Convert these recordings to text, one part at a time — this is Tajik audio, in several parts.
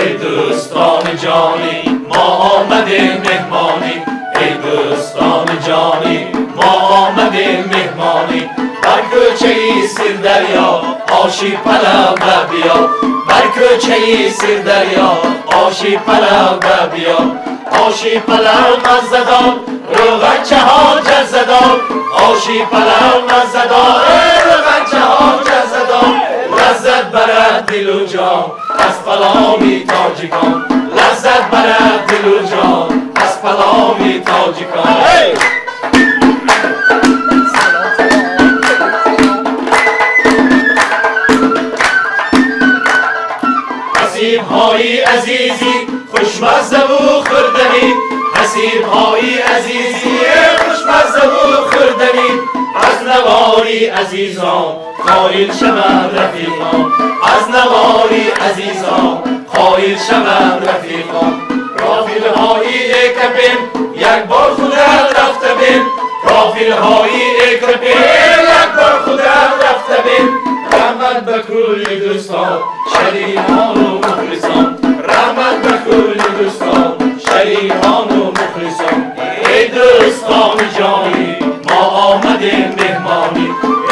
Эй дӯстони ҷонӣ, мо омадем меҳмонӣ. Эй дӯстони ҷонӣ, мо омадем меҳмонӣ. Бар кӯчаи Сирдарё оши палав ба биё. Бар кӯчаи Сирдарё оши палав ба биё. Оши палав маззадор, рӯғанчаҳо ҷаззадор. Оши палав маззадор, рӯғанчаҳо ҷаззадор. Лаззат барад дилу ҷон аз палови тоҷикон. Лаззат барад дилу ҷон аз палови тоҷикон. Ҳасибҳои азизӣ хушмаззаву хӯрданӣ. Ҳасибҳои азизӣ хушмаззаву хӯрданӣ. Аз навори азизон қоил шаванд рафиқон. Аз навори азизон қоил шаванд рафиқон. Профилҳои Экопен як бор худат рафта бин. Профилҳои Экопен як бор худат рафта бин. Раҳмат ба кулли дӯстон, шарикону мухлисон. Раҳмат ба кулли дӯстон, шарикону мухлисон. Эй дӯстони ҷонӣ, мо омадем меҳмонӣ.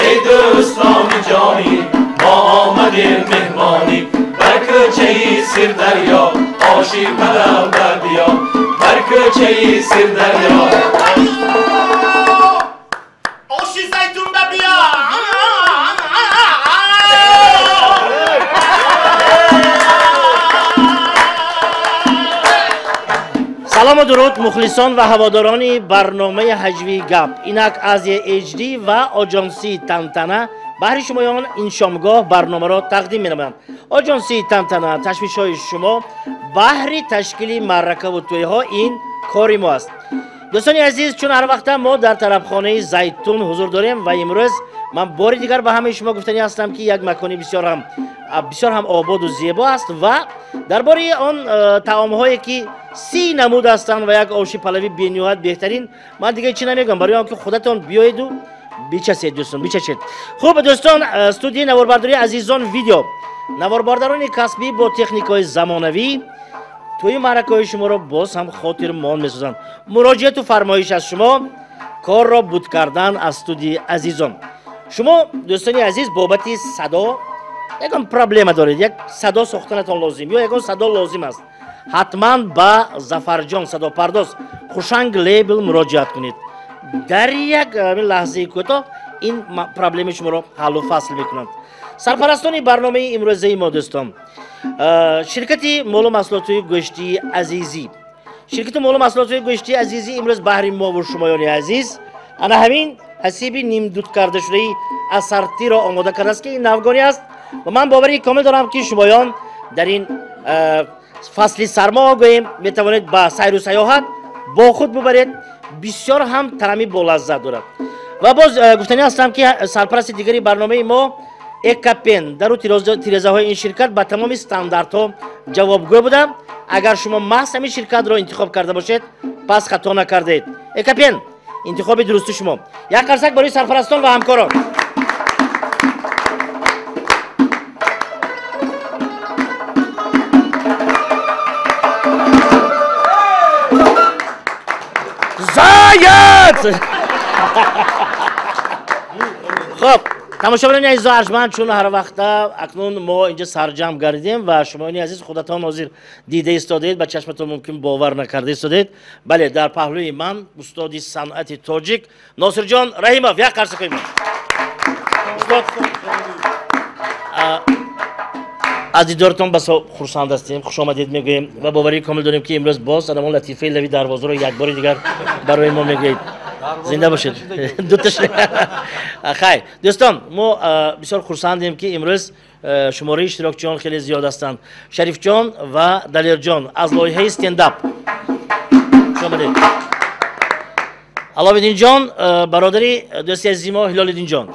Эй дӯстони ҷонӣ, мо омадем меҳмонӣ. Бар кӯчаи Сирдарё оши палав ба биё. Бар кӯчаи Сирдарё оши зайтун ба биё. Салому дуруд мухлисон ва ҳаводорони барномаи ҳаҷвии гап. Инак Азия HD ва Оҷонсии Тантана баҳри шумоён ин шомгоҳ барномаро тақдим менамоянд. Оҷонсии Тантана ташвишҳои шумо баҳри ташкили маъракаву тӯйҳо ин кори мо аст. Дӯстони азиз, чун ҳар вақта мо дар тарабхонаи Зайтун ҳузур дорем ва имрӯз ман бори дигар ба ҳамаи шумо гуфтанӣ ҳастам, ки як макони бисёр ҳам ободу зебо аст ва дар бораи он таомҳое ки 30 намуд ҳастанд ва як оши палави бениҳоят беҳтарин, ман дигар чӣ намегӯям, барои он ки худатон биёеду бичасед, дӯстон, бичашед. Хуб, дӯстон, студияи наворбардории Азизон видео, наворбардарони касбӣ бо техникаҳои замонавӣ тӯи маъракаҳои шуморо боз ҳам хотирмон месозанд. Муроҷиату фармоиш аз шумо, корро буд кардан аз студияи Азизон. Шумо дӯстони азиз бобати садо ягон проблема доред, як садо сохтанатон лозим ё ягон садо лозим аст, ҳатман ба Зафарҷон садопардоз Хушанг лейбл муроҷиат кунед. Дар як лаҳзаи кӯтоҳ ин проблемаи шуморо ҳаллу фасл мекунанд. Сарпарастони барномаи имрӯзаи мо дӯстон, ширкати молу маҳсулотҳои гӯштии Азизӣ. Ширкати молу маҳсулотҳои гӯштии Азизӣ имрӯз баҳри мову шумоёни азиз ана ҳамин ҳасиби нимдуд кардашудаи ассортиро омода кардааст, ки ин навгонӣ аст ва ман боварии комил дорам, ки шумоён дар ин фасли сармо гӯем метавонед ба сайру сайёҳат бо худ бубаред. Бисёр ҳам таъми болаззат дорад. Ва боз гуфтанӣ ҳастам, ки сарпарасти дигари барномаи мо Экопен. Дару тирезаҳои ин ширкат ба тамоми стандартҳо ҷавобгӯ буда. Агар шумо маҳз ҳамин ширкатро интихоб карда бошед, пас хато накардаед. Экопен интихоби дурусти шумо. Як қарсак барои сарпарастон ва ҳамкорон. Заяц! Хоб, тамошобинони азизу арҷманд, чун ҳар вақта акнун мо инҷа сарҷамъ гардидем ва шумоёни азиз худатон ҳозир дида истодаед, ба чашматон мумкин бовар накарда истодаед. Бале, дар паҳлӯи ман устоди санъати тоҷик Носирҷон Раҳимов. Як қарса кунем. Устод, аз дидоратон басо хурсанд ҳастем, хушомадед мегӯем ва боварии комил дорем, ки имрӯз боз анамон латифаи лави дарвозаро як бори дигар барои мо мегӯед. Зинда бошед. Хайр, дӯстон, мо бисёр хурсандем, ки имрӯз шумораи иштирокчиён хеле зиёд ҳастанд. Шарифҷон ва Далерҷон аз лоиҳаи стендап. Хуш омадед. Аловиддинҷон, бародари дӯсти азизи мо Ҳилолиддинҷон.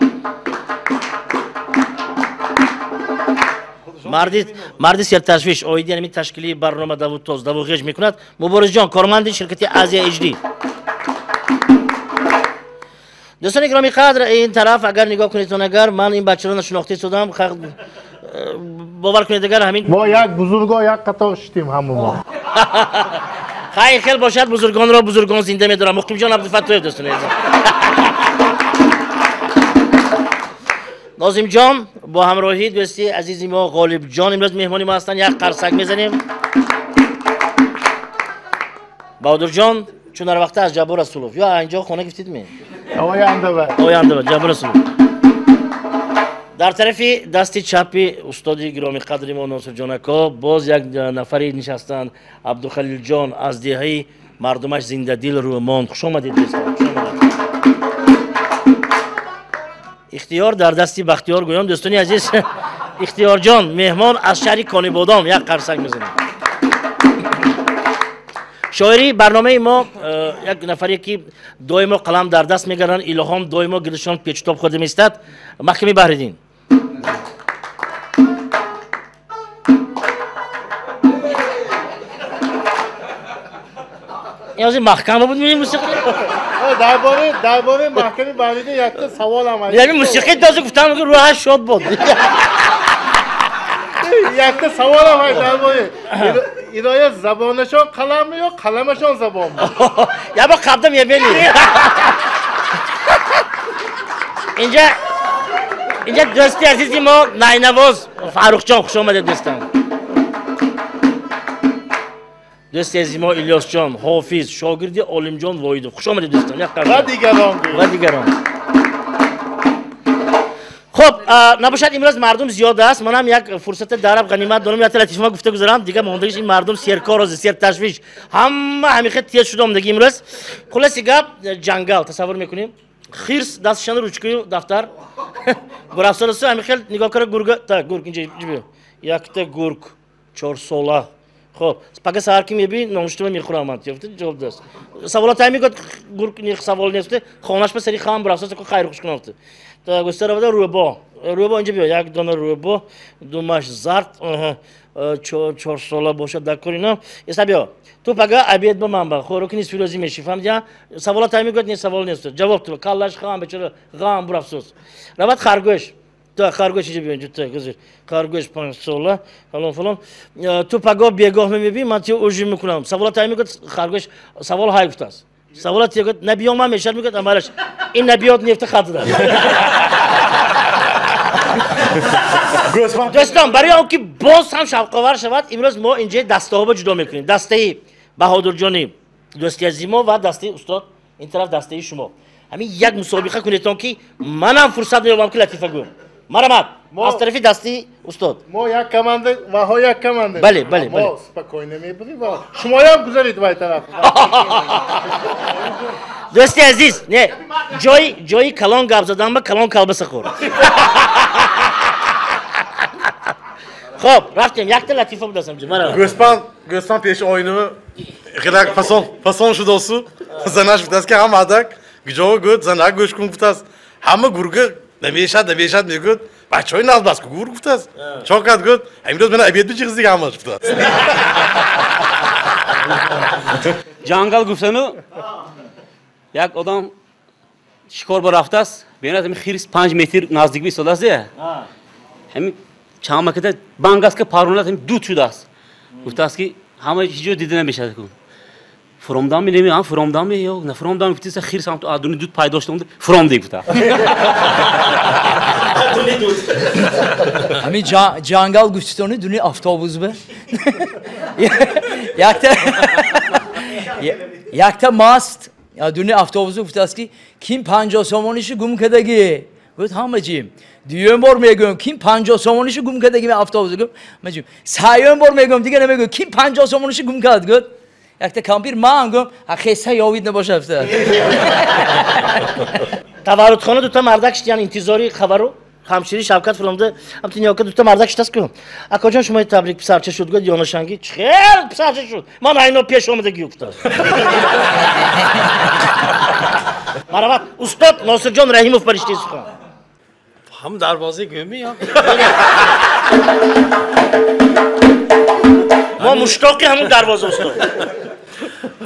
Марди серташвиш оиди ҳамин ташкили барнома даву-тоз даву-ғеж мекунад. Муборизҷон, корманди ширкати Азия HD. Дӯстони гиромӣ қадр, ин тараф агар нигоҳ кунед, агар ман ин бачаро нашинохта истодам, бовар кунед, агар ҳамин мо як бузурго як қатор шитем ҳамамо. Хайр, хел бошад, бузургонро бузургон зинда медорам. Муқимҷон Абдуфаттоев, дӯстони азиз. Нозимҷон бо ҳамроҳии дӯсти азизи мо Ғолибҷон имрӯз меҳмони мо ҳастанд. Як қарсак мезанем. Баҳодурҷон, чун ҳар вақта аз Ҷаббор Расулов ё инҷо хона гирифтед ме? Оянда. Оянда, Ҷаббор Расулов. Дар тарафи дасти чапи устоди гиромиқадри мо Носирҷон ако боз як нафари нишастанд, Абдухалилҷон аз деҳаи мардумаш зиндадил Рӯмон. Хуш омадед, дӯстон. Хуш омадед. Ихтиёр дар дасти Бахтиёр гӯён, дӯстони азиз. Ихтиёрҷон меҳмон аз шаҳри Конибодом, як қарсак мезанем. Шоири барномаи мо як нафаре ки доимо қалам дар даст мегарданд, илҳом доимо гирдашон печутоб хӯрда меистад, Маҳками Баҳриддин. Ин ҳозир маҳкам буд мусиқӣ? Дар бораи Маҳками Баҳриддин якта саволам ҳаст. Яъне мусиқӣ дозу гуфтам, рӯҳаш шод буд. Якта саволам ҳаст дар бораи ироя забонашон қаламми ё қаламашон забонми? Я бо қабда мебинӣ. Инҷа дӯсти азизи мо найнавоз Фаррухҷон, хуш омадед, дӯстам. Дӯсти азизи мо Илёсҷон Ҳофиз, шогирди Олимҷон Воҳидов, хуш омадед, дӯстон. Ва дигарон. Ва дигарон. Хуб, набошад, имрӯз мардум зиёд аст. Манам як фурсата дараб ғанимат дорам, якта латифа гуфта гузарам. Дигар мондагиш ин мардум серкор, серташвиш, ҳама ҳамихел тез шуда омдаги имрӯз. Хулоси гап, ҷангал тасаввур мекунем. Хирс дасташани ручкаю дафтар бурафсорасу ҳамихел нигоҳ кара гурга. Так, гург инҷа биё. Якта гург чорсола. Хуб, пага саҳар ки мебӣ, номуштума мехӯрам ман. Ҷавоб даст. Саволот ҳами гуфт, гург савол нест. Хонаш ба сари хам бурафсорасу хайр хуш кунам. Густаравада рӯбо. Рӯбо инҷа биё, як дона рӯбо, думаш зард, чорсола бошад дар кор ино. Иса биё. Ту пага обед ба ман ба, хӯроки нисфи рӯзӣ мешӣ, фаҳмидӣ? Саволот ҳами гуфт, не савол нест. Ҷавоб ту, каллаш хам бечора, ғам бурафсӯс. Равад харгӯш. Та харгӯш инҷа биё, инҷа та гузир. Харгӯш 5 сола, фалон фалон. Ту паго бегоҳ мебӣ, ман ту ужин мекунам. Саволот ҳами гуфт, харгӯш савол ҳай гуфтааст. Саволот гуфт, набиём ман мешад, мегӯяд, амалаш. Ин набиёд нефта хат дад. Дӯстон, барои он ки боз ҳам шавқовар шавад, имрӯз мо инҷа дастаҳоро ҷудо мекунем. Дастаи Баҳодурҷони дӯсти азизи мо ва дастаи устод, ин тараф дастаи шумо. Ҳамин як мусобиқа кунедтон ки манам фурсат меёбам ки латифа гӯям. Марамат, аз тарафи дастаи устод. Мо як команда, ваҳо як команда. Бале, бале, бале. Мо спокойно мебурем. Шумоям гузаред вай тараф. Дӯсти азиз, не, ҷои калон гап задан ба калон калбаса хӯр. Хуб, рафтем, якта латифа будасам ҷи. Марамат. Гӯспанд пеши оинаво хелак фасон шудосу, занаш гуфтааст ки ҳама адак гуҷо гӯд, занак гӯш кун гуфтааст. Ҳама гурга намешад, намешад мегӯд. Бачаҳои назбаст ку гург гуфтааст. Чо кард гӯд, имрӯз мана обед биҷиғиздига ҳамаш гуфтааст. Ҷангал гуфтану як одам шикор ба рафтааст, бинад ҳамин хирс 5 метр наздик бистодааст. Ҳамин чанд макада банг аст ки паронад, ҳамин дуд шудааст. Гуфтааст ки ҳама ҳеҷ ҷо дида намешавад кун. Фуромдам неми, ҳам фуромдам ё на фуромдам, гуфтиса хирс ҳам ту адуни дуд пайдо шуда, фуромди гуфта. Ҳамин ҷангал гуфтитони дуни автобус бе. Якта маст дуни автобус гуфтааст ки ким 50 сомонишу гум кардагӣ? Гуфт ҳама ҷим. Дуюм бор мегӯям ким 50 сомонишу гум кардагӣ автобус гум? Ҳама ҷим. Сеюм бор мегӯям, дигар намегӯям ким 50 сомонишу гум кард? Гуфт якта кампир ман гум, хеса ёвид набошад гуфта. Таваллудхона дута мардак шитян интизори хабару. Ҳамшири Шавкат фуромда, ҳамту ниёка дута мардак шитаст ку. Акоҷон, шумо табрик, писарча шуд, гуфт ёнашанги. Хел писарча шуд. Ман айно пеш омадагӣ гуфтааст. Марават, устод Носирҷон Раҳимов бариштаи сухан. Ҳам дарвоза гӯмӣ ё? Мо муштоқи ҳамун дарвоза устод.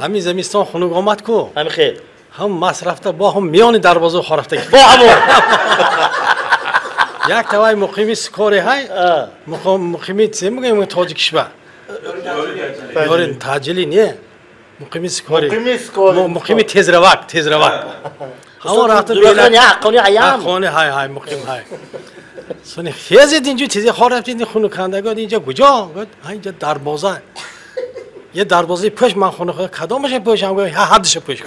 Ҳамин зимистон хунук омад ку. Ҳамин хел. Ҳам масрафта бо ҳам миёни дарвоза хорафта. Бо ҳамон. Як тавай муқими скори ҳай, муқими чӣ мегӯем тоҷикишба? Ёри таҷили не. Муқими скори. Муқими тезравак, тезравак. Ҳамон рафта белак. Ҳаққони ҳаям. Ҳаққони ҳай ҳай муқим ҳай. Сони хезед инҷо тезе хор рафтед хунуканда гуфт инҷо куҷо? Гуфт ҳа инҷо дарвоза. Е дарвозаи пӯш ман хона худам кадомаша пӯшам? Гуфт ҳа ҳаддиша пӯш.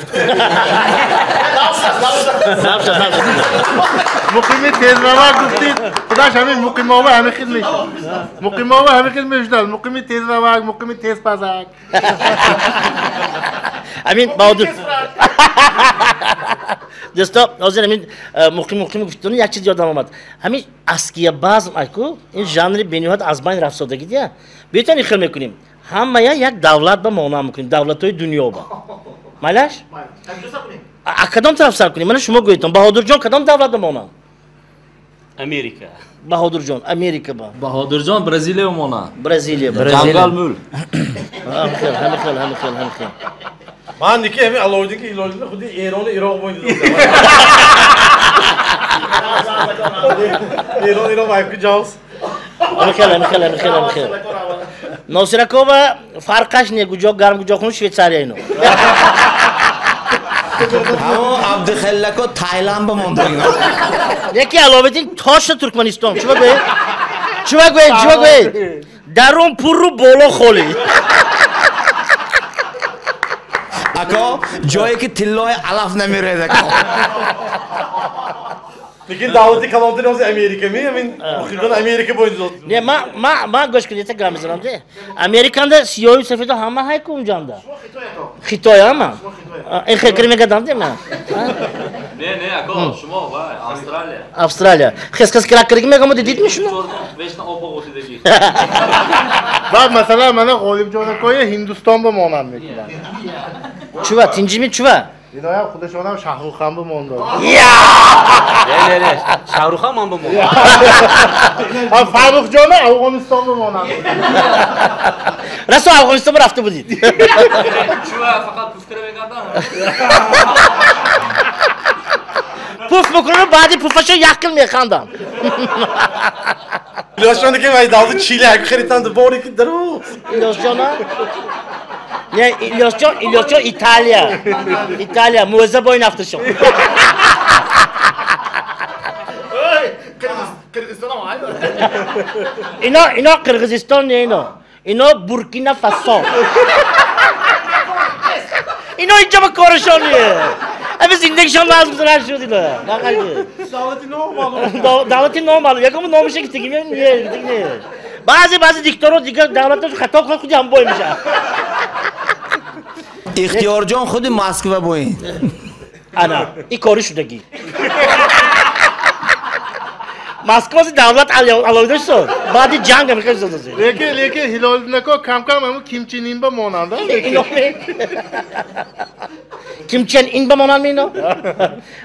Муқими тезравак гуфтид, худаш ҳамин муқимова ҳамин хел мешуд. Муқимова ҳамин хел мешудад. Муқими тезравак, муқими тезпазак. Ҳамин Баҳодур. Дӯсто, ҳозир ҳамин муқим гуфтуни як чиз ёдам омад. Ҳамин аския базм айку, ин жанри бениҳоят аз байн рафтодагӣ дия. Беҳтар ин хел мекунем. Ҳамая як давлат ба монанд мекунем, давлатҳои дунё ба. Майлаш? А кадом тараф сар кунем? Мана шумо гӯедтон. Баҳодурҷон кадом давлат ба монанд? Америка. Баҳодурҷон, Америка ба. Баҳодурҷон Бразилия монанд. Бразилия ба. Ҷангал мул. Ҳамин хел, ҳамин хел, ҳамин хел, ҳамин хел. Ман дики ҳамин Алоуддин ки Ҳилолиддин худи Эрону Ироқ боинд. Эрон Ироқ вай куҷост? Ҳамин хел, ҳамин хел, ҳамин хел, ҳамин хел. Носиракова фарқаш не, куҷо гарм, куҷо хунук, Швейтсария ино. Ҳамо Абдухалилако Таиланд ба мондагино. Яке Алоуддин тошта Туркманистон. Чӣ гӯед? Чӣ гӯед? Чӣ гӯед? Дарун пурру боло холӣ. Ако ҷое ки тиллои алаф намерезад ако. Лекин давлати калонтари ҳозир Америка ми, ҳамин муқимон Америка боинд. Не, ма гӯш кунед, як гап мезанам де. Американда сиёҳу сафедо ҳама ҳай ку унҷанда. Хитой ҳама. Ин хел кир мегардам де ма. Не, не, ако шумо вай Австралия. Австралия. Хес-хес кирак кирги мегам дидидми шумо? Вечно об оғотидагӣ. Баъд масалан мана Ғолибҷон акоя Ҳиндустон ба монанд мекунад. Чува, тинҷими чува? Иноям худашонам Шаҳрухан ба монданд. Не, не, не, Шаҳрухан ман ба монд. Фаррухҷона Афғонистон ба монанд. Расо Афғонистон рафта будид. Чува фақат пуф кира мекардам. Пуф мекунам, баъди пуфаша як кил механдам. Илёсҷон ки вай давлати Чили ҳак хаританд бори ки дару. Илёсҷона? Не, Илёсҷон, Илёсҷон Италия. Италия, мӯза бо ин афташон. Ино, ино Қирғизистон не ино. Ино Буркина Фасо. Ино инҷо ба корашон не. Ами зиндагишон лазм зурар шуд ино. Давлати номаълум. Давлати номаълум. Ягон номиша гуфтагӣ не, не. Баъзе дикторо дигар давлатҳо хато кунанд, худи ҳам бой мешаванд. Ихтиёрҷон худи Москва боин. Ана, ин кори шудагӣ. Москва зи давлат алоҳида шуд. Баъди ҷанг ҳам хел шуд. Лекин, лекин Ҳилолиддин ако кам-кам ҳамун Ким Чен Ин ба монанд. Ким Чен Ин ба монанд ино?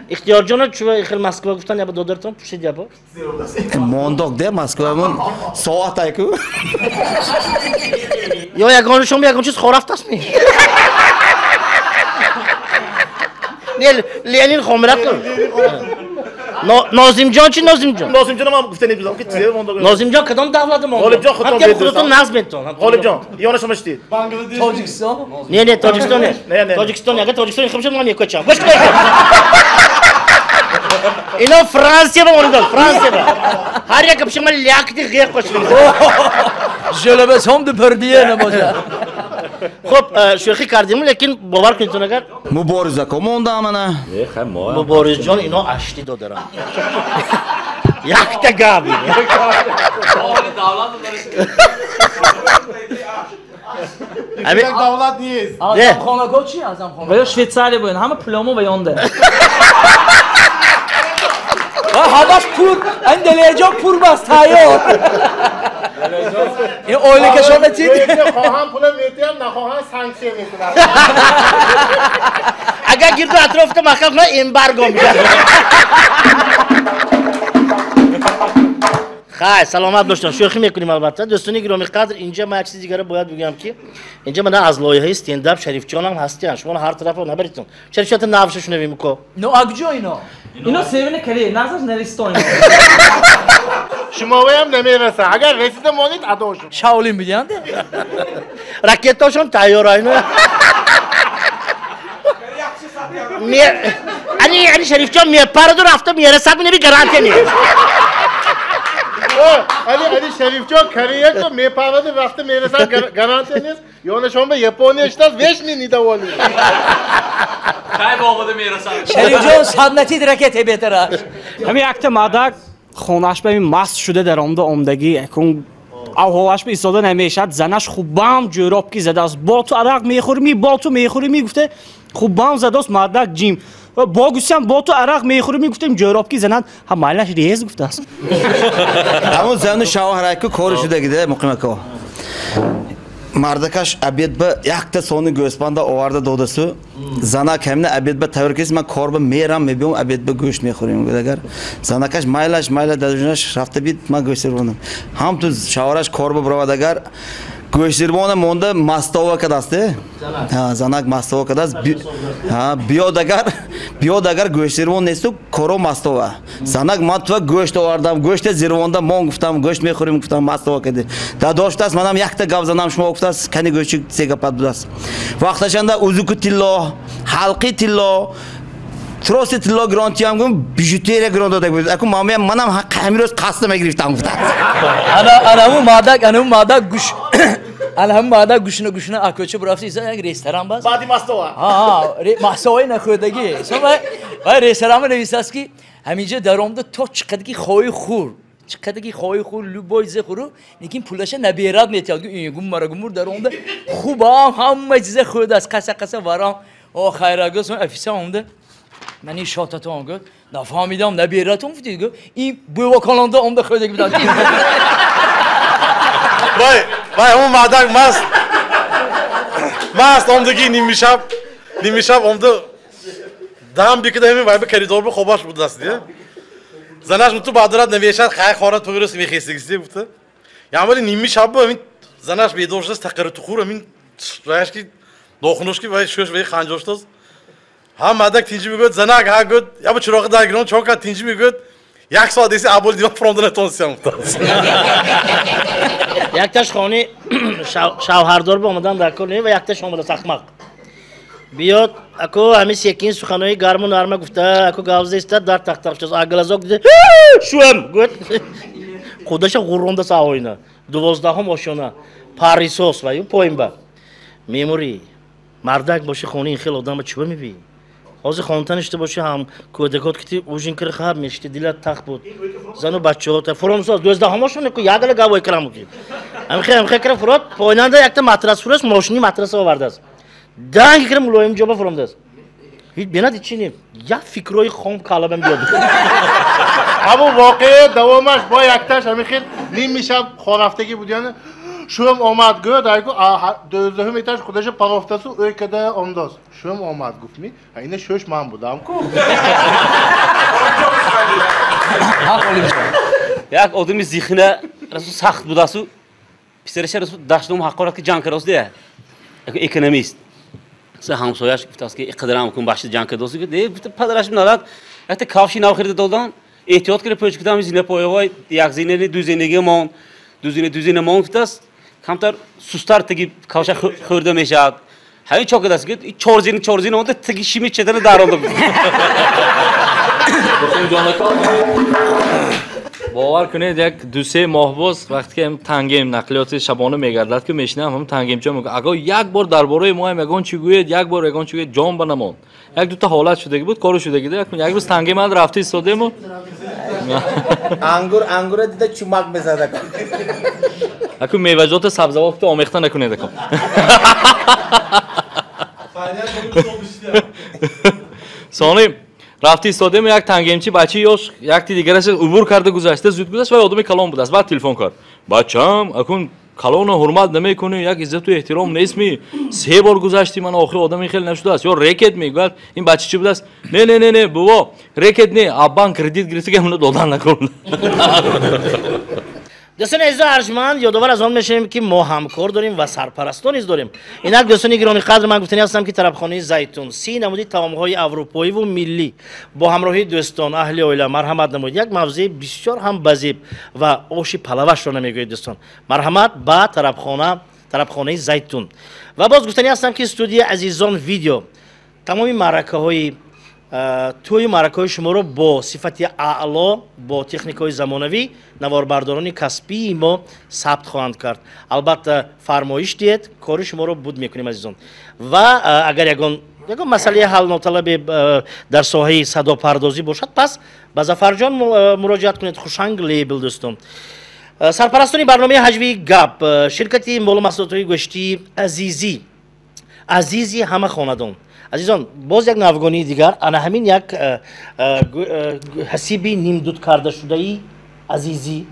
Ихтиёрҷоно чува хел Москва гуфтан ябо додартон пушид ябо? Мондоқ де Москвамон соат айку. Ё ягонашон ягон чиз хорафтаст ми? Не, Ленин хомират кун. Нозимҷон чи Нозимҷон? Нозимҷон ман гуфта небудам ки чизе мондоқ. Нозимҷон кадом давлат мондоқ? Ғолибҷон худтон бедустам. Худтон назм метон. Ғолибҷон, ёна шумо шудид. Тоҷикистон? Не, не, Тоҷикистон не. Тоҷикистон, агар Тоҷикистон хуб шуд ман мекӯчам. Гӯш кунед. Ино Франсия ба мондоқ, Франсия ба. Ҳар як гапши ман лякти ғеқ қошидам. Желебес ҳам дупардие набошад. Хуб, шӯхӣ кардем, лекин бовар кунед агар Муборизако мондам ана. Муборизҷон ино ашти додарам. Якта гап. Як давлат нест. Азамхонако чи Азамхона? Ва ё Швейтсария боин, ҳама пуломо ва ёнда. Ва ҳамаш пур, ин Далерҷон пур баст тайёр. Ин оилакашона чӣ? Хоҳам пула метиҳам, нахоҳам санксия мекунам. Агар гирду атрофта маҳкам кунад, эмбарго мешавад. Хай, саломат бошед. Шӯхӣ мекунем албатта. Дӯстони гиромӣ қадр, инҷа ман як чизи дигаро бояд бигӯям ки инҷа ман аз лоиҳаи стендап Шарифҷонам ҳастиан. Шумо ҳар тарафо набаритон. Шарифҷон та навша шунавем ко. Но акҷо ино? Ино севини Корея, нағзаш наристон. Шумоям намераса. Агар расида монед адо шуд. Шаолин бидианд? Ракеташон тайёр айно. Ани ани Шарифҷон мепараду рафта мерасад, неби гарантия нест. Ани ани Шарифҷон Корея ко мепараду рафта мерасад гарантия нест. Ёнашон ба Япония штас вешни недовольны. Кай ба омада мерасад. Шарифҷон саднатид ракете бетара. Ҳами якта мадак хонаш ба маст шуда даромда омдагӣ акун авҳолаш ба истода намешад. Занаш хубам ҷӯроб ки задааст. Бо ту арақ мехӯрӣ, бо ту мехӯрӣ гуфта хубам задааст мадак ҷим. Бо гусям бо ту арақ мехӯрӣ гуфтем ҷӯроб ки занад ҳа майлаш рез гуфтааст. Ҳамон зану шавҳараку кори шудагида муқимако. Мардакаш обед ба якта сони гӯспанда оварда додасу. Занак ҳамина обед ба тавр кис ман кор ба мерам мебиём обед ба гӯшт мехӯрем гуфт агар. Занакаш майлаш майла дадужнаш рафта бит ман гӯшт сирвонам. Ҳам ту шавҳараш кор ба буровад агар гӯшт сирвона монда мастова кадаст. Ҳа, занак мастова кадаст. Ҳа, биёд агар биёд агар гӯшт сирвон несту коро мастова. Занак ман туа гӯшт овардам, гӯште зирвонда мон гуфтам, гӯшт мехӯрем гуфтам мастова кади. Дадоштааст манам якта гап занам шумо гуфтааст кани гӯшти се гапат будааст. Вақташанда узуку тилло, ҳалқи тилло, троси тилло гронтиям гум бижутерия грон дода буд. Аку мамаям манам ҳамин рӯз қасд мегирифтам гуфтааст. Ана анаму мадак, анаму мадак гӯш ана ҳамун мадак гушна гушна акӯча бурафта иса як ресторан бас. Баъди мастова. Ҳа, мастоваи нахӯрдагӣ. Со вай ресторан нависааст ки ҳаминҷа даромада то чӣ қадар ки хоҳӣ хӯр. Чӣ қадар ки хоҳӣ хӯр, любой чизе хӯру, лекин пулаша наберад метиҳад. Гуммара гумур даромада хубам ҳама чизе хӯрдааст. Қаса қаса варам. О хайра гӯ, сон офиса омада. Ман ин шотатон гӯ, нафаҳмидам набератон гуфтид гӯ. Ин бӯвакалонда омада хӯрдаги буданд. Вай, вай, ҳамон мардак маст. Маст омдагӣ нимишаб омда дам бикида ҳамин вай ба коридор ба хобаш будааст дия. Занаш муту баъдурат навешад, хай хорат пӯрус мехестигисти гуфта. Ямали нимишаб ба ҳамин занаш бедор шудааст, тақиру тухур ҳамин ваяш ки нохунуш ки вай шӯш вай ханҷор шудааст. Ҳам мардак тинҷӣ мегӯяд, занак ҳа гӯяд, я ба чироқи дар гирон чо кард тинҷӣ мегӯяд, як соат деси абол диван фуромда натонистиям гуфтааст. Якташ хони шавҳардор ба омадан дар кор не ва якташ омада сахмақ. Биёд, аку ҳамин секин суханои гарму нарма гуфта, аку гавза иста дар тахтақ шудааст. Аглазок дида, шуам гӯяд. Худаша ғурронда саҳоина. 12-ум ошёна. Парисос ва ю поинба. Мемурӣ. Мардак боши хони ин хел одама чӯба мебӣ? Ҳозир хонта ништа боши ҳам кӯдакот ки ужин кир хаб мешти дилат тахт буд. Зану бачаҳо фуромсоз 12-ум ошёна ку ягала гавой кирам ки. Ҳамхе кира фурод поинанда якта матрас фурос мошини матрас овардааст. Данг кира мулоим ҷоба фуромдааст. Ҳеҷ бенад ҳеҷ не. Як фикрҳои хом калабам биёд. Ҳамон воқеа давомаш бо якташ ҳамин хел ними шаб хорафтагӣ буд яъне шӯм омад гӯяд айгу 12-ум этаж худаша парофтасу ӯй када омдост. Шӯм омад гуфт ми ина шӯш ман будам ку. Як одами зихна расу сахт будасу писараша расу даштном ҳақорат ки ҷанг кардааст дия. Як экономист. Са ҳамсояш гуфтааст ки иқадарам кун баши ҷанг кардааст. Не, гуфта падараш нарад. Якта кавши нав харида додан, эҳтиёт кара пӯч кудам зина появой як зина не ду зинаги мон, ду зина ду зина мон гуфтааст. Камтар сустар таги кавша хӯрда мешавад. Ҳамин чо кардааст гуфт чор зина чор зина онда таги шими чедана даронда. Бовар кунед як ду-се моҳ боз вақте ки ҳам тангем нақлиёти шабона мегардад ки мешинам ҳам тангемча мегӯям аго як бор дар бораи мо ҳам ягон чӣ гӯед, як бор ягон чӣ гӯед ҷон ба намонд. Як дута ҳолат шудагӣ буд, кору шудагӣ як рӯз тангеманд рафта истодему ангур ангура дида чумак мезад. Аку меваҷоти сабзавот ки омехта накунед аку. Сони рафти истодем як тангемчи бачаи ёш якти дигараш убур карда гузашта зуд гузашт ва одами калон будааст. Баъд телефон кард. Бачам, акун калона ҳурмат намекунӣ, як иззату эҳтиром нестми. Се бор гузашти ман охир одами хеле нашудааст. Ё рекет мегӯяд. Ин бача чӣ будааст? Не, не, не, не, бобо, рекет не, а банк кредит гирифта ки ҳамуна додан накун. Дӯстони азизу арҷманд, ёдовар аз он мешавем, ки мо ҳамкор дорем ва сарпарастон низ дорем. Инак дӯстони гиромӣ қадр, ман гуфтанӣ ҳастам, ки тарабхонаи Зайтун 30 намуди таомҳои аврупоиву миллӣ бо ҳамроҳии дӯстон, аҳли оила марҳамат намоед. Як мавзеи бисёр ҳам базеб ва оши палавашро намегӯед дӯстон. Марҳамат ба тарабхонаи Зайтун. Ва боз гуфтанӣ ҳастам, ки студияи Азизон видео тамоми маъракаҳои тӯи маъракаҳои шуморо бо сифати аъло, бо техникаҳои замонавӣ наворбардорони касбии мо сабт хоҳанд кард. Албатта фармоиш диҳед, кори шуморо буд мекунем азизон. Ва агар ягон масъалаи ҳалноталабе дар соҳаи садопардозӣ бошад, пас ба Зафарҷон муроҷиат кунед. Хушанг лейбл дӯстон. Сарпарастони барномаи ҳаҷвии гап ширкати молу маҳсулотҳои гӯштии Азизӣ, азизи ҳама хонадон. Азизон, боз як навгонии дигар, ана ҳамин як ҳасиби нимдуд кардашудаи Азизӣ.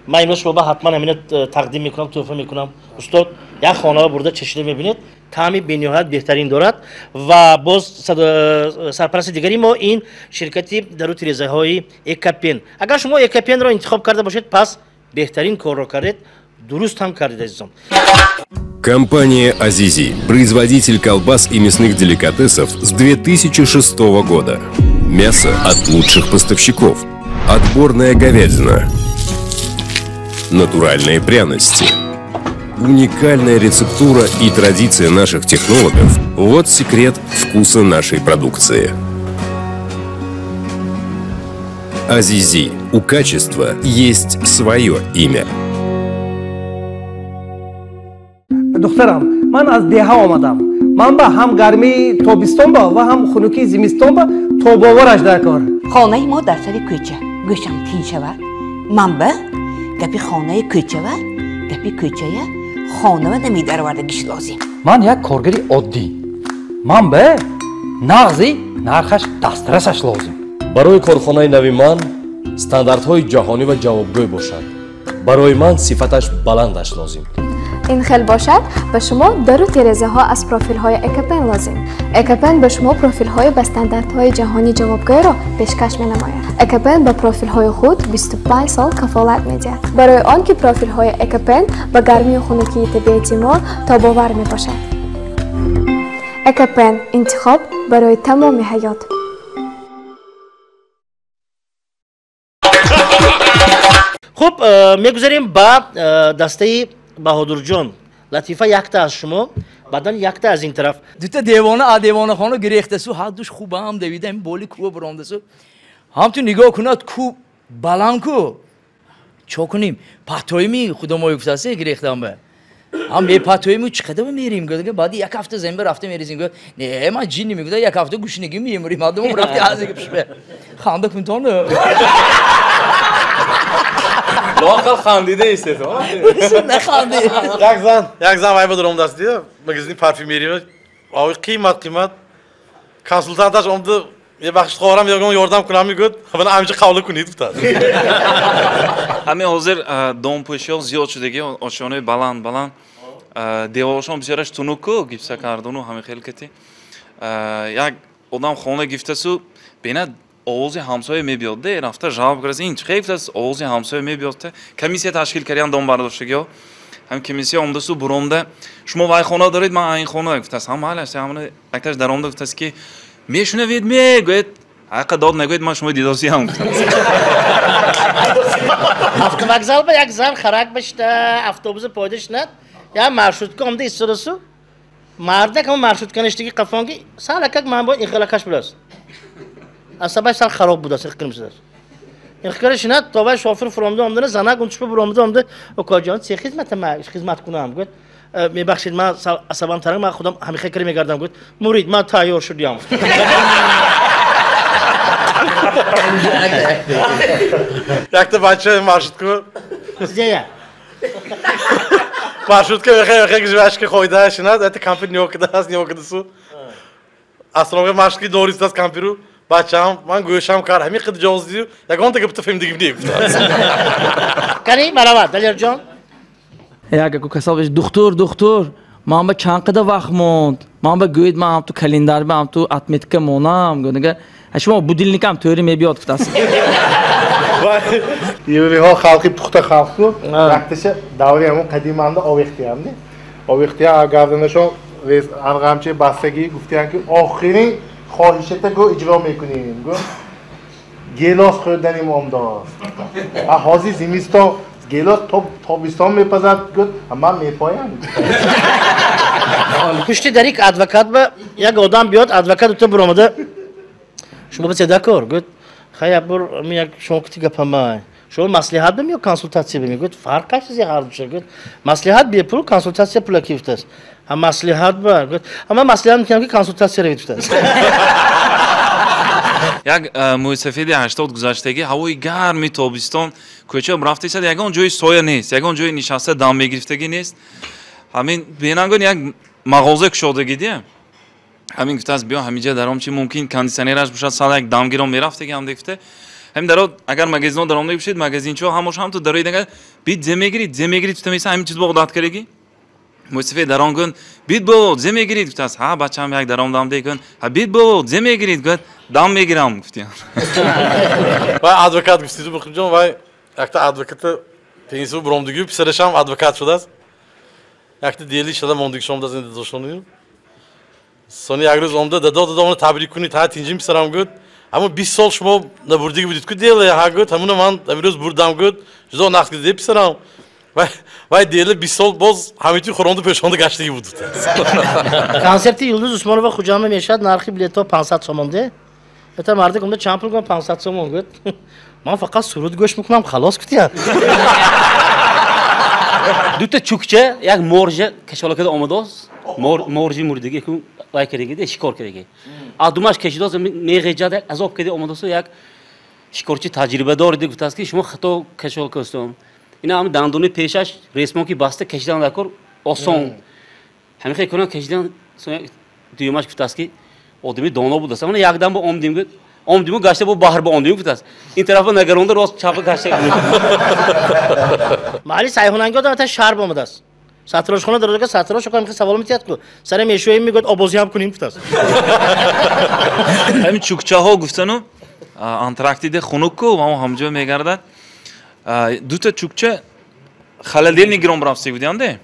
Ман имрӯз шумо ба ҳатман ҳамина тақдим мекунам, тӯҳфа мекунам. Устод, як хонаро бурда чашида мебинед, таъми бениҳоят беҳтарин дорад. Ва боз сарпарасти дигари мо ин ширкати дару тирезаҳои Экапен. Агар шумо Экапенро интихоб карда бошед, пас беҳтарин корро кардед, дуруст ҳам кардед, азизон. Компания «Азизи» – производитель колбас и мясных деликатесов с 2006 года. Мясо от лучших поставщиков. Отборная говядина. Натуральные пряности. Уникальная рецептура и традиция наших технологов – вот секрет вкуса нашей продукции. «Азизи» – у качества есть свое имя. Духтарам, ман аз деҳа омадам. Ман ба ҳам гармии тобистон ба ва ҳам хунукии зимистон ба тобовараш дар кор. Хонаи мо дар сари кӯча. Гӯшам тин шавад. Ман ба гапи хонаи кӯчава, гапи кӯчая хонава намедаровардагиш лозим. Ман як коргари оддӣ. Ман ба нағзи нархаш дастрасаш лозим. Барои корхонаи нави ман стандартҳои ҷаҳонӣ ва ҷавобгӯй бошад. Барои ман сифаташ баландаш лозим. Ин хел бошад, ба шумо дару терезаҳо аз профилҳои Экапен лозим. Экапен ба шумо профилҳои ба стандартҳои ҷаҳонӣ ҷавобгӯйро пешкаш менамояд. Экапен ба профилҳои худ 25 сол кафолат медиҳад. Барои он ки профилҳои Экапен ба гармию хунукии табиати мо тобовар мебошад. Экапен интихоб барои тамоми ҳаёт. Хуб, мегузарем ба дастаи Баҳодурҷон. Латифа якта аз шумо, баъдан якта аз ин тараф. Дута девона а девонахона гирехтасу, ҳардуш хубам давида ҳам боли кӯ баромдасу. Ҳам ту нигоҳ кунад кӯ баланд ку. Чо кунем? Патоими худомой гуфтасе гирехтам ба. Ҳам мепатоиму чӣ қадар мерим гуфт. Баъди як ҳафта земба рафта мерезим гуфт. Не, ман ҷинни мегуфт, як ҳафта гӯшнагӣ мемурим. Мадам рафти аз пушба. Ханда кунтон. Лоақал хандида истед. Наханди. Як зан вай ба даромдаст дия, магазини парфюмерия, ови қимат консултанташ омда, мебахшид хоҳарам, ягон ёрдам кунам мегӯяд, мана ҳаминҷа қавла кунед гуфтааст. Ҳамин ҳозир домпӯшиҳо зиёд шудаги, ошёнаи баланд баланд, деворашон бисёраш тунуку, гипса кардуну ҳамин хел кати. Як одам хона гифтасу, бинад овози ҳамсоя мебиёд, де рафта жавоб кард, ин чӣ хел гуфтааст, овози ҳамсоя мебиёд. Комиссия ташкил кардиан дом бардоштагиҳо. Ҳам комиссия омдасу буромда, шумо вай хона доред, ман ин хона гуфтааст. Ҳам ҳалаш, ҳамона якташ даромда гуфтааст ки мешунавед, мегӯяд, ҳаққа дод нагӯяд, ман шумо дидосиям гуфтааст. Автовокзал ба як зан харак башта, автобуса пойда шинад, як маршрутка омда истодасу, мардак ҳам маршрутка ништаги қафонги, салакак ман бо инхелакаш будааст. Асабаш сар хароб будааст, их кирмшудааст. Их кира шинад, то вай шофир фуромда омдана, занак унчпа буромда омда, окоҷон, се хизмата ма хизмат кунам, гуфт. Мебахшид, ман асабам таранг, ман худам ҳамихе кира мегардам, гуфт. Мурид, ман тайёр шудям. Якта бача маршрутка. Зея. Маршрутка мехе жвачка хойда шинад, это кампир ниёкидааст, ниёкидасу. Асрога маршрутки дористааст кампиру. Бачаам, ман гӯшам кар, ҳамин қид ҷоз дию, ягон тага бита фаҳмидагим не гуфтааст. Кани, марават, Далерҷон. Як аку касал беш, духтур, духтур, ман ба чанд қада вақт монд, ман ба гӯед, ман ҳам ту календар, ман ҳам ту отметка монам, гӯ, шумо будильникам тӯри мебиёд гуфтааст. Евреҳо халқи пухта халқку, якташа даври ҳамон қадиманда овехтиямди. Овехтия гарданашон арғамчаи бастагӣ гуфтиянд ки охирин хоҳишата гӯ иҷро мекунем. Гӯ гелос хӯрданим омдааст. А ҳозир зимистон гелос тобистон мепазад, гӯ ман мепоям. Пушти дарик адвокат ба як одам биёд, адвокат ута буромада шумо ба седакор гӯд хай бур як шумо кути гапамай. Шумо маслиҳат бим ё консултатсия бим? Гӯд фарқ аст ҳар душа. Гӯд маслиҳат бепул, консултатсия пулакӣ гуфтааст. Ҳа маслиҳат ба гӯд ҳама маслиҳат мекунам ки консултатсия равед гуфтааст. Як мӯйсафеди 80 гузаштагӣ ҳавои гарми тобистон кӯча рафтесад, ягон ҷои соя нест, ягон ҷои нишаста дам мегирифтагӣ нест. Ҳамин бенангон як мағоза кушодагӣ дия. Ҳамин гуфтааст биё ҳаминҷа даром чи мумкин кондитсионераш бошад, сал як дамгирон мерафтагӣ ҳам гуфта. Ҳамин даро агар магазинҳо даромда бошед, магазинчиҳо ҳамош ҳам ту дарои дагар бит зе мегирид, зе мегирид гуфта меса ҳамин чиз бо одат кардагӣ. Мӯйсафед даром гӯн бит бо зе мегирид гуфтааст. Ҳа бачам як даром дам дегӯн. Ҳа бит бо зе мегирид гуфт дам мегирам гуфтиям. Вай адвокат гуфтиду Муқимҷон, вай якта адвоката пенсия буромдигӣ писарашам адвокат шудааст. Якта дели шуда мондигӣ шомдааст ин додошонию. Сони як рӯз омда дадо дадо маро табрик кунед, ҳа тинҷим писарам гуфт. Ҳамон 20 сол шумо набурдигӣ будед ку дела, ҳа гуфт, ҳамуна ман ҳамин рӯз бурдам гуфт, ҷудо нақд кардед писарам. Вай дела 20 сол боз ҳамин хӯронду пешонда гаштагӣ буд. Консерти Юлдуз Усмонова Хуҷанда мешавад, нархи билетҳо 500 сомон де. Это мардик омда чанд пул гуфт 500 сомон гуфт. Ман фақат суруд гӯш мекунам, халос гуфтиян. Дута чукча як моржа кашолакада омадааст, моржи мурдагӣ якун вай кардагӣ, шикор кардагӣ. А думаш кашидааст, меғеҷад як азоб карда омадааст, як шикорчи таҷрибадор дида гуфтааст ки шумо хато кашолака ҳастон. Ина ҳам дандони пешаш ресмон ки баста кашидан дар кор осон. Ҳамин хел кунан кашидан дуюмаш гуфтааст ки одами доно будааст. Ана якдам бо омдим гуфт, омдиму гашта бо баҳр бо омдим гуфтааст. Ин тарафа нагаронда рост чапа гашта. Маҳалли сайҳунангӣ одам та шарб омадааст. Сатрошхона дарозага сатрош окам хел савол метиҳад ку. Сара мешӯем мегӯяд обозӣ ҳам кунем гуфтааст. Ҳамин чукчаҳо гуфтану Антарктида хунук ку ва ҳамҷо мегардад. Дута чукча холодильник гирон рафтаг будианде?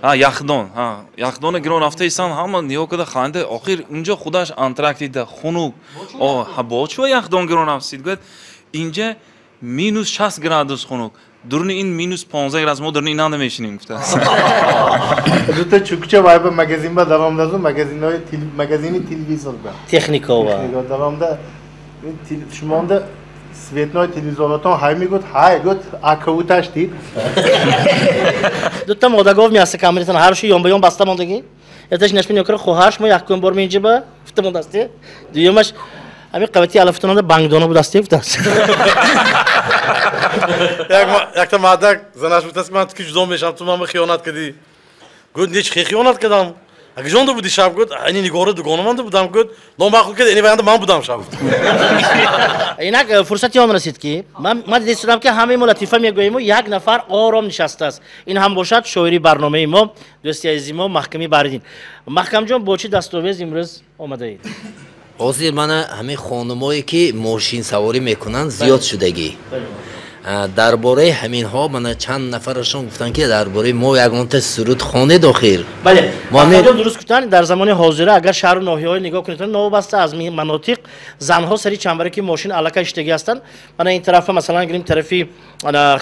Ҳа яхдон, ҳа яхдона гирон рафта исан ҳама нигоҳ карда ханда, охир унҷо худаш Антарктида хунук. О, ҳа бо чӣ яхдон гирон рафтид? Гуфт инҷа минус 60 градус хунук. Дурни ин минус 15 градус мо дурни инанда мешинем гуфтааст. Дута чукча вай ба магазин ба даромдазу магазинҳои магазини телевизор ба. Техникова. Техника даромда шумонда светной телевизоротон ҳай мегӯд, ҳай гӯд, акавуташ дид. Дута модагов меаста камеритан ҳарши ён ба ён баста мондагӣ. Яташ нашми нёкра хоҳарш мо як кун бор менҷиба гуфта мондасти. Дуюмаш ҳамин қавати алафтонанда бангдона будасти гуфтааст. Якта мардак занаш гуфтааст ки ман ту ки ҷудо мешавам, ту ман хиёнат кардӣ. Гуфт не чӣ хиёнат кардам? Агар ҷонда будӣ шаб гуфт, ани нигора дугонаманда будам гуфт, номаъқул кард, ани ваянда ман будам шаб. Инак фурсати он расид ки ман дидам ки ҳамаи мо латифа мегӯем, як нафар ором нишастааст. Ин ҳам бошад шоири барномаи мо, дӯсти азизи мо Маҳками Баҳриддин. Маҳкамҷон, бо чӣ дастовез имрӯз омадаед? Ҳозир мана ҳамин хонумое ки мошинсаворӣ мекунанд зиёд шудагӣ. Дар бораи ҳаминҳо мана чанд нафарашон гуфтанд ки дар бораи мо ягонта суруд хонед охир. Бале, маҳкамҷон дуруст гуфтанд. Дар замони ҳозира агар шаҳру ноҳияҳо нигоҳ кунед, новобаста аз манотиқ занҳо сари чамбараки мошин аллакай иштагӣ ҳастанд. Мана ин тарафа масалан гирим тарафи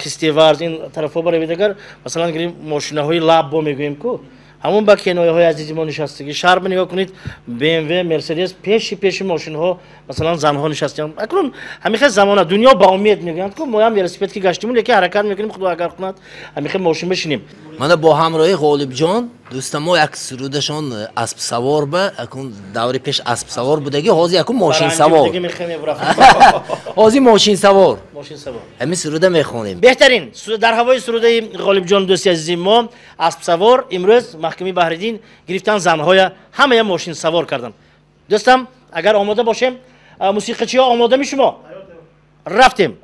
Хистеварз, ин тарафҳо баравед агар масалан гирим мошинаҳои лаб бо мегӯем ку ҳамон ба кенояҳои азизи мо нишастагӣ. Шаҳр нигоҳ кунед, BMW, Мерседес пеши пеши мошинҳо масалан занҳо нишастанд. Акнун ҳамин замона дунё ба умед мегӯянд ку моям велосипед ки гаштиму лекин ҳаракат мекунем, худо агар кунад ҳамин мошин бишинем. Мана бо ҳамроҳи Ғолибҷон дӯстамо як сурудашон аспсавор ба акун даври пеш аспсавор будагӣ, ҳозир якун мошинсавор. Ҳозир мошинсавор. Мошинсавор. Ҳамин суруда мехонем. Беҳтарин дар ҳавои сурудаи Ғолибҷон дӯсти азизи мо аспсавор имрӯз Маҳками Баҳриддин гирифтан занҳоя ҳамая мошинсавор карданд. Дӯстам, агар омода бошем, мусиқачиҳо омода ми шумо? Рафтем.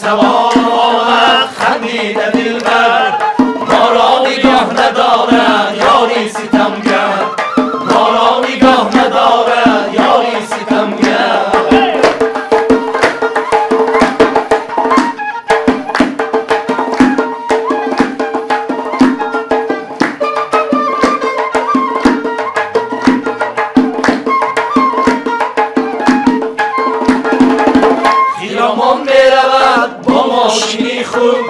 سوار آمد خندیده دلبر، ما را نگاه ندارد یاری ستمگر، ما را نگاه ندارد یاری ستمگر. خیرامان میرود با ماشینی خود،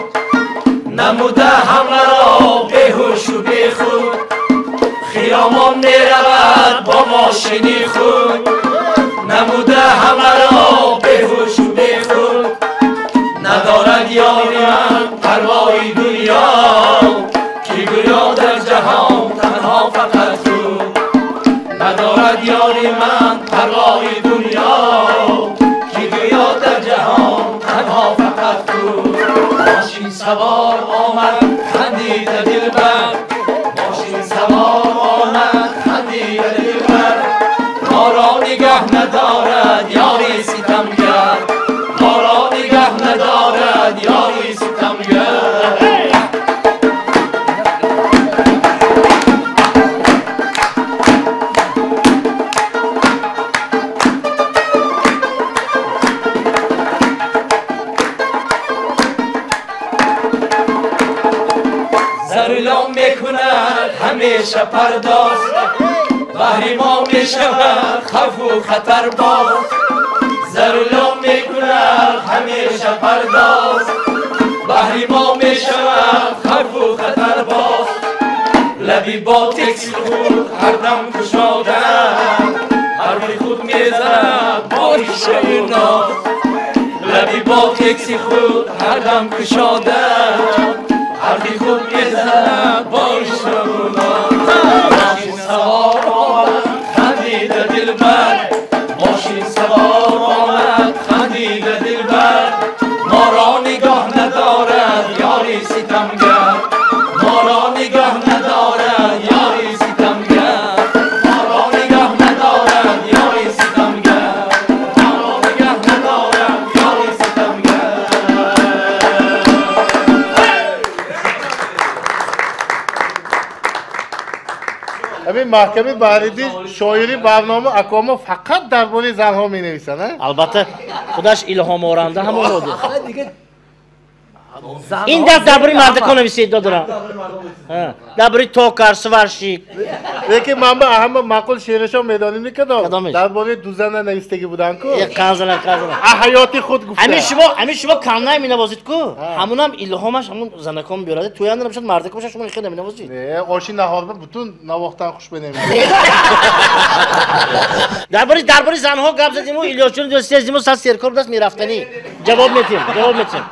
نموده همه را بیهوش و بیخود. خیرامان میرود با ماشینی خود، نموده همه را بیهوش و بیخود. ندارد یاری من پروای دنیا، که گویا در جهان تنها فقط خود. ندارد یاری من پروای دنیا، که گویا در جهان تنها فقط خود. ماشین سوار آمد خندیده دلبر، ماشین سوار آمد خندیده دلبر، ما را نگه ندارد یاری ستمگر، ما را نگه ندارد یاری ستمگر. زرلام میکند همیشه پرداز، بهر ما میشود خوف و خطر باز. زرلام میکند همیشه پرداز، بهر ما میشود خوف و خطر باز. لبی با تکسی خود هر دم کشاده، حرف خود میزند با ریشه و ناز. لبی با تکسی خود هر دم کشاده، حرفی خود میزند با ریشه و ناز. ماشین سوار آمد خندیده دلبر، ماشین سوار آمد خندیده دلبر، ما را نگاه ندارد یاری ستمگر، ما را نگاه ندارد یاری ستمگر، ما را نگاه ندارد یاری ستمگر، ما را نگاه ندارد یاری ستمگر. ҳамин маҳками баҳриддин шоири барнома акомо фақат дар бораи занҳо менависад, а? Албатта, худаш илҳоморанда ҳамон буд. Ин дафъ дар бораи мардакон нависед, додара. Дар бораи токар, сварщик. Лекин ман ба ҳама маъқул шеърашон медонем никадом. Дар бораи ду зана навистагӣ буданд ку. Қанзана, қанзана. Ҳаёти худ гуфта. Ҳамин шумо камнай менавозед ку? Ҳамунам илҳомаш ҳамун занакон биёрад. Туянда набошад, мардак бошад, шумо хеле менавозед. Не, оши наҳорба бутун навохтан хуш менамед. Дар бораи занҳо гап задиму Илёсҷон дӯсти азизимо сад серкор будааст, мерафтанӣ. Ҷавоб метиҳем, ҷавоб метиҳем.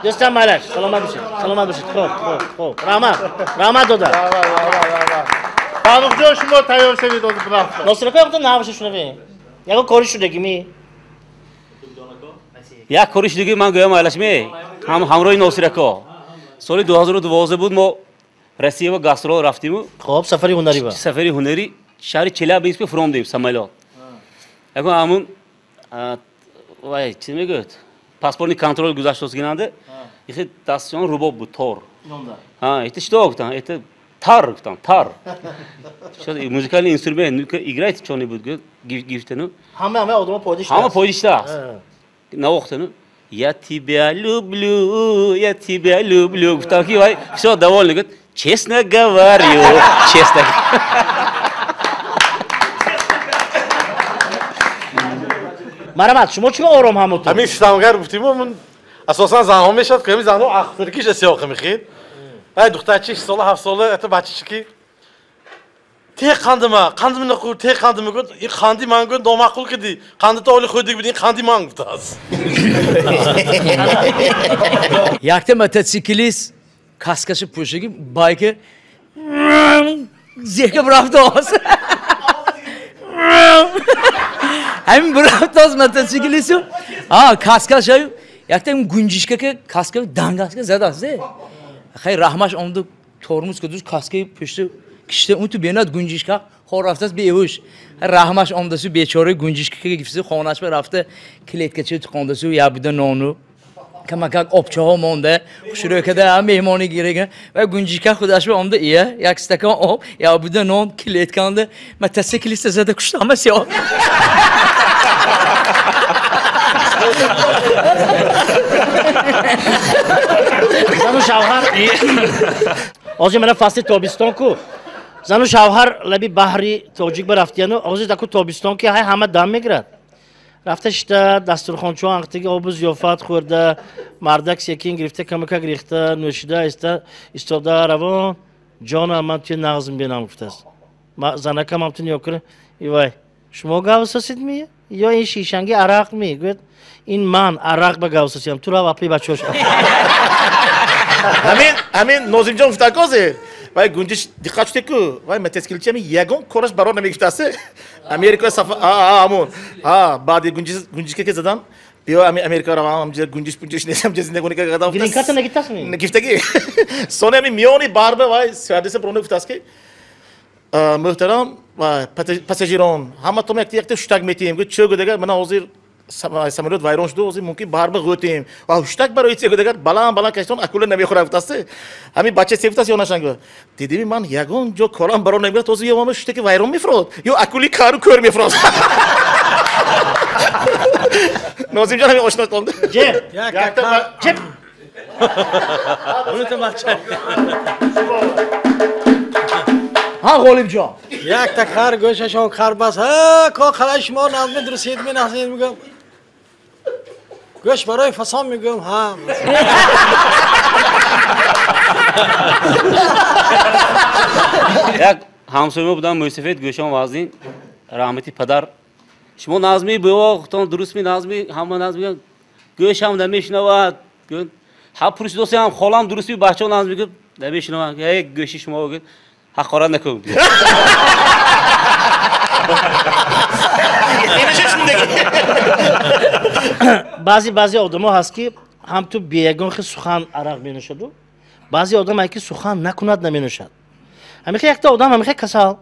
Дӯстам малаш, саломат бошед, саломат бошед. Хуб, хуб, хуб. Раҳмат, раҳмат дода. Фаррухҷон, шумо тайёр шавед озу рафта. Носирако якта навша шунавем. Ягон кори шудагӣ ми? Як кори шудагӣ ман гӯям айлаш ми? Ҳамроҳи Носирако. Соли 2012 буд, мо Россия ва гастрол рафтиму. Хуб, сафари ҳунарӣ ба. Сафари ҳунарӣ шаҳри Челябинск фуромдем самолёт. Ягон ҳамун вай чӣ мегӯяд? Паспортный контроль гузаштост гинанде, ихе дастшон рубоб буд, тор. А, это что гуфтан? Это тар гуфтан, тар. Что музыкальный инструмент, ну-ка играйте что-нибудь, гифтену. Ҳама одама пойдишта. Ҳама пойдишта. Навохтену. Я тебя люблю, я тебя люблю. Гуфтан ки вай, всё, довольны, говорит, честно говорю, честно. Марамат, шумо чӣ ором ҳамутон? Ҳамин ситамгар гуфтиму, ман асосан занҳо мешавад, ки ҳамин занҳо ахтиркиша сиёқи мехед. Ай духтарчи 6 сола, 7 сола, это бачачики. Те қандима, қандимни хӯр, те қандими гуфт, ин қанди ман гуфт, номаъқул кардӣ. Қанди то оли хӯрдик буд, ин қанди ман гуфтааст. Якта мотоциклист каскаши пӯшиги байкер зеҳка бурафтааст. Ҳамин бурафтааст мотоциклисту. Каскашаю якта гунҷишка каска дангаска задааст. Хай раҳмаш омду тормоз кардуз каскаи пушти кишта он ту бенад гунҷишка хор рафтааст беҳуш. Раҳмаш омдасу бечораи гунҷишка гифту хонаш ба рафта клеткачи туқондасу ябуда нону Камакак обчаҳо монда, хушрӯкада меҳмонӣ гирга ва гунҷика худаш ба омда ия як стакан об, я буда нон клетканда мотоциклиста зада куштама сиёҳ. Зану шавҳар ҳозир мана фасли тобистон ку. Зану шавҳар лаби баҳри тоҷик ба рафтияну ҳозир даку тобистон ки ҳай ҳама дам мегирад. Рафта шита дастурхончо анқтиги обу зиёфат хӯрда, мардак секин гирифта камакак рехта нӯшида иста истода равон ҷонам ман туя нағзм бинам гуфтааст. Занакам ҳам ту нигоҳ кунад, ивай шумо гавсосид ми ё ин шишанги арақ ми? Гӯяд ин ман арақ ба гавсосиям, ту рав апи бачаҳо. Ҳамин Нозимҷон гуфта козе вай гунҷиш диққат шуде ку вай мотоциклчи ҳамин ягон кораш барор намегирифтааст. Америка сафар ҳамон баъди гунҷишка ки задам биё Америка равам ҳамҷа гунҷиш пунҷиш нест ҳамҷа зиндагонӣ кардам. Грин-карта нагирифтааст ми? Гирифтагӣ. Сони ҳамин миёни барба вай стюардесса барона гуфтааст ки муҳтарам пассажирон ҳаматон якта ҳуштак метиҳем. Гӯяд чӣ гӯяд агар мана ҳозир самолёт вайрон шуду ҳозир мумкин барба ғӯтем. Ва ҳуштак барои чӣ гӯяд агар баланд баланд каштон акула намехӯрад гуфтааст. Ҳамин бача се гуфтааст ё нашан гӯяд дидими ман ягон ҷо корам барор намегирад ҳозир ё ман ҳуштаки вайрон мефурод ё акули кару кӯр мефурод. Нозимҷон ҳамин ошно қолди. Ҷеб. Ҷеб. Ҳа Ғолибҷон. Якта хар гӯшашон карбас. Ҳа ко қалай шумо назми дурусид ми насид мегӯям. Гӯш барои фасон мегӯям. Ҳа. Як ҳамсоя будам мӯйсафед гӯшон вазнин раҳмати падар. Шумо назми бувохтон дуруст ми назми ҳама назм мегӯянд. Гӯшам намешунавад. Ҳа пурсидосиам холам дуруст ми бачаҳо назм мегӯяд намешунавад. Эй гӯши шумо гӯяд ҳақорат накун. Баъзе одамо ҳаст ки ҳам ту беягон хел сухан арақ менӯшаду, баъзе одам ҳаст ки сухан накунад наменӯшад. Ҳамихе якта одам ҳамихе касал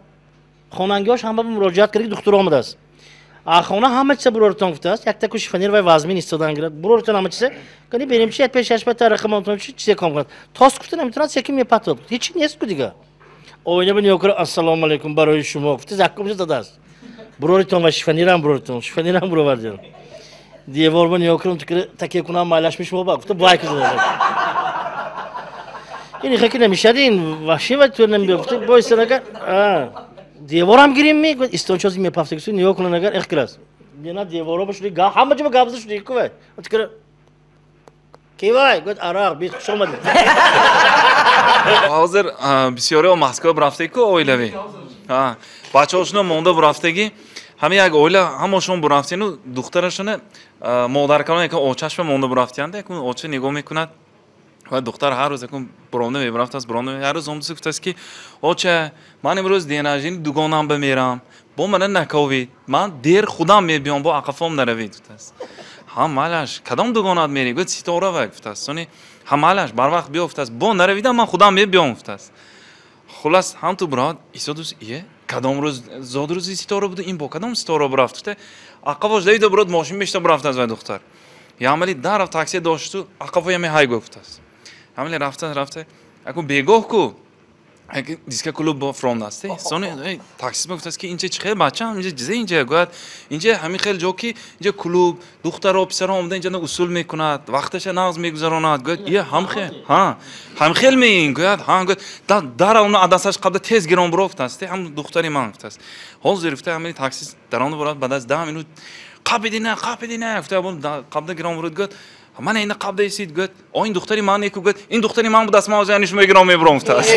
хонангиҳош ҳама ба муроҷиат кард ки духтур омадааст. Хона ҳама чиза буроритон гуфтааст, якта ку шифонер вай вазмин истодан гирад. Буроритон ҳама чиза кани берем чи пеш аш ба тарақамонтон чи чизе ком кунад. Тос гуфта наметавонад секин мепатод. Ҳеч нест ку дига. Оина ба нигоҳ кунад ассалому алайкум барои шумо гуфта заккумча дадааст. Буроритон ва шифонерам буроритон, шифонерам буровардиён. Девор ба нигоҳ кунам такя кунам майлаш мешумо ба гуфта бай кузад. Ин хеки намешад ин ваҳши ва ту намебиё гуфта бойса агар деворам гирим ми гуфт истончози мепафтагису нигоҳ кунан агар эх кирас. Дена деворо ба шуди ҳама ҷо гап зада шуди ку вай. Тикра ки вай гуфт арақ бис хуш омадед. Ҳозир бисёриҳо Москва бурафтагӣ оилавӣ. Бачаҳошуна монда бурафтагӣ. Ҳама як оила ҳамашон бурафтину духтарашона модаркалон якон очашба монда бурафтиянда якон оча нигоҳ мекунад ва духтар ҳар рӯз якон буронда мебарафтааст буронда ҳар рӯз омдиса гуфтааст ки оча ман имрӯз день рождения дугонам ба мерам бо мана наковид ман дер худам мебиём бо ақафом наравид гуфтааст. Ҳа малаш кадом дугонат мерӣ гуфт Ситора ва гуфтааст. Сони ҳа малаш барвақт биё гуфтааст бо наравидам ман худам мебиём гуфтааст. Хулас ҳам ту бурад исодус ие кадом рӯз зодрӯзи Ситора буду ин бо кадом Ситора бурафт гуфта ақафош давида бурад мошин мешта бурафтааст вай духтар. Ямали дарафт таксия дошту ақафо яме ҳай гуфтааст. Ҳамали рафта рафта акун бегоҳ ку диска клуб бо фромдаст. Сони таксист гуфтааст ки инҷа чӣ хел бачаам инҷа ҷизе инҷа гӯяд инҷа ҳамин хел ҷо ки инҷа клуб духтаро писаро омада инҷа усул мекунад вақташа нағз мегузаронад гӯяд ия ҳамхел ҳа ҳамхел меин гӯяд ҳа гӯяд дара уна адасаш қабда тез гирон буро гуфтааст ҳам духтари ман гуфтааст. Ҳозир гуфта ҳамин таксист даронда бурад баъд аз 10 минут қабидина қабидина гуфта қабда гирон бурад гӯяд ман ина қабда исид гӯяд о ин духтари ман неку гӯяд ин духтари ман будаст ман ҳозир яъни шумо гирон мебурам гуфтааст.